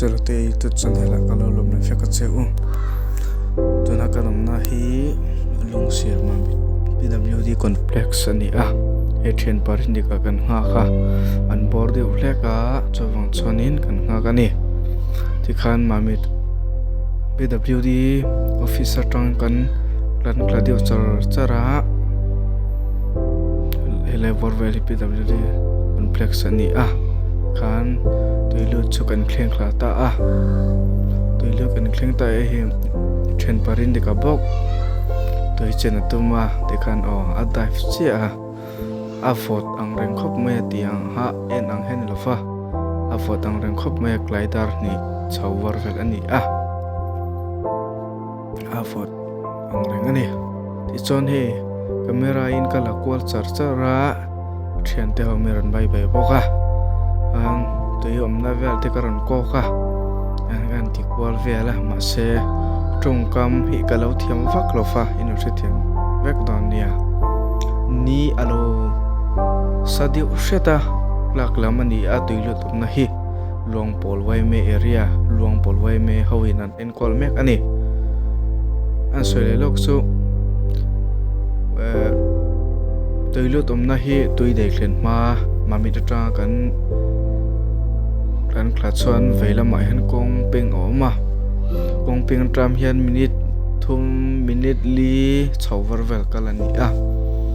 Zirte youtube channel ah ka lo lawm leh vek a che u tuna kan awmna hi Lungsir Mamit P W D complex a ni a hei thian parinik ah kan nghak a an bawr deuh hlek a chuvang chuanin kan nghak a ni tikhan Mamit P W D office atang kan tlan thla deuh char char a helai bawr vel hi P W D complex a ni a khan tui lut chu kan thleng thla ta a tui lut kan thleng ta a hei then parin dika bawk tui chen a tum a tikhan aw a dive chiah a a vawt ang reng khawp mai a tih ang ha en ang hian a ni lo va a vawt ang reng khawp mai a glider hnih chho var vel a ni a a vawt ang reng a ni tichuan hei camera in ka la kual char char a thiante ho mi rawn bye bye bawk a chuan tui awmna vel te ka rawn kawk a an ti kual vel a mahse tawngkam hi ka lo thiam vak lo va in lo hrethiam vek dawn nia ni a lo sa deuh hret a lak lam a ni a tui lut awmna hi Luangpawl Yma area Luangpawl Yma ho in an enkawl mek a ni. An sawi leh lawk chu eh tui lut awmna hi tui daih thlen hma mamit atanga kan kan thla chuan vei lamah hian kawng peng a awm a kawng peng atang hian minute thum minute li chho var vel kal a ni a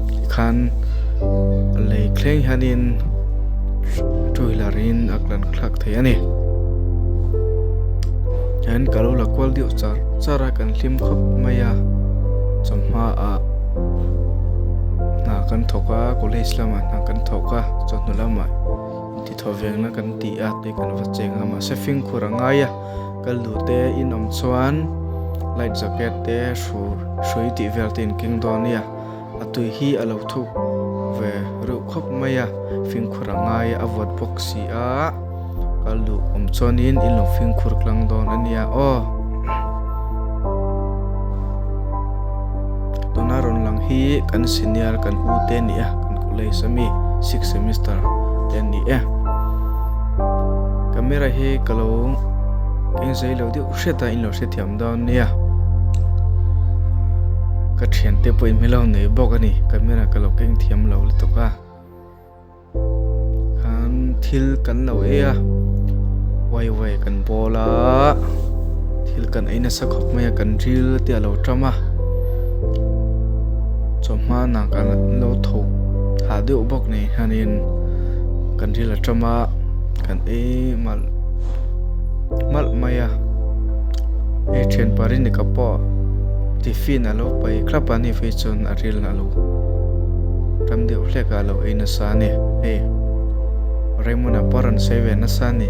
tikhan lei thleng hianin two wheeler in a tlan thlak thei a ni. Hian ka lo la kual deuh char char a kan hlim khawp mai a chawhma ah hna kan thawk a college lamah hna kan thawk a chawhnu lamah intithaw vengna kan ti a tui kan va cheng a mahse fimkhur a ngai a kal duh te in awm chuan light jacket te hrui tih vel te in keng dawn a nia. A tui hi a lo thuk ve reuh khawp mai a, fimkhur a ngai a vawt bawk si a, kal duh awm chuanin in lo fimkhur tlang dawn a nia aw. Tuna rawn lang hi kan senior kan u te a ni a, kan college ami sixth semester te an ni e. Camera hi ka lo keng zai lo deuh hret a in lo hrethiam dawn nia. Ka thiante pawh in hmel ho nei bawk a ni camera ka lo keng thiam lo lutuk a khan thil kan lo ei a wai wai kan bawl a thil kan ei nasa khawp mai a kan ril te a lo tam a chawhma nak an lo tho hah deuh bawk ni hianin kan ril a tam a kan ei malh malh mai a hei thian pari ni ka pawh tiffin a lo pai thlap a ni phei chuan a ril a lo tam deuh hlek a a lo ei nasa a ni hei Raymond-a pawh a rawn sawi ve nasa a ni.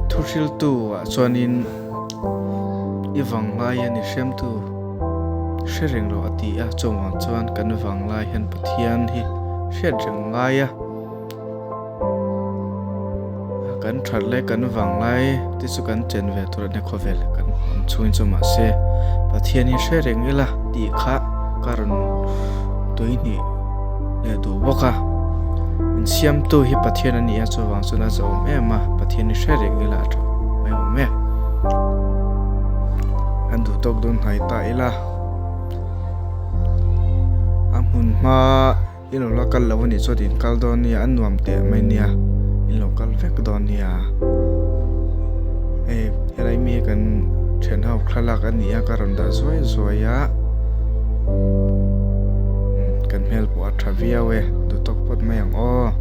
Thuhriltu ah chuanin i vanglai hian i hriamtu hre reng lo a ti a chuvang chuan kan vanglai hian Pathian hi hriat reng ngai a. Kan that leh kan vanglai te chu kan chen ve tur a nia khawvel kan awm chhungin chu mahse Pathian hi hre reng ila tih kha ka rawn tui hnih leh duh bawk a min siamtu hi Pathian a ni a chuvang chuan a zahawm em a Pathian hi hre reng ila a tha mai awm e an duh tawk dawn hnai ta ila a hmun hma. I lo la kal lo a nih chuan in kal dawn nia a nuam teh mai nia in lo kal vek dawn nia hei helai mi hi kan thian ho thlalak a ni a ka rawn dah zuai zuai a kan hmel pawh a tha viau e duhtawk phawt mai ang aw.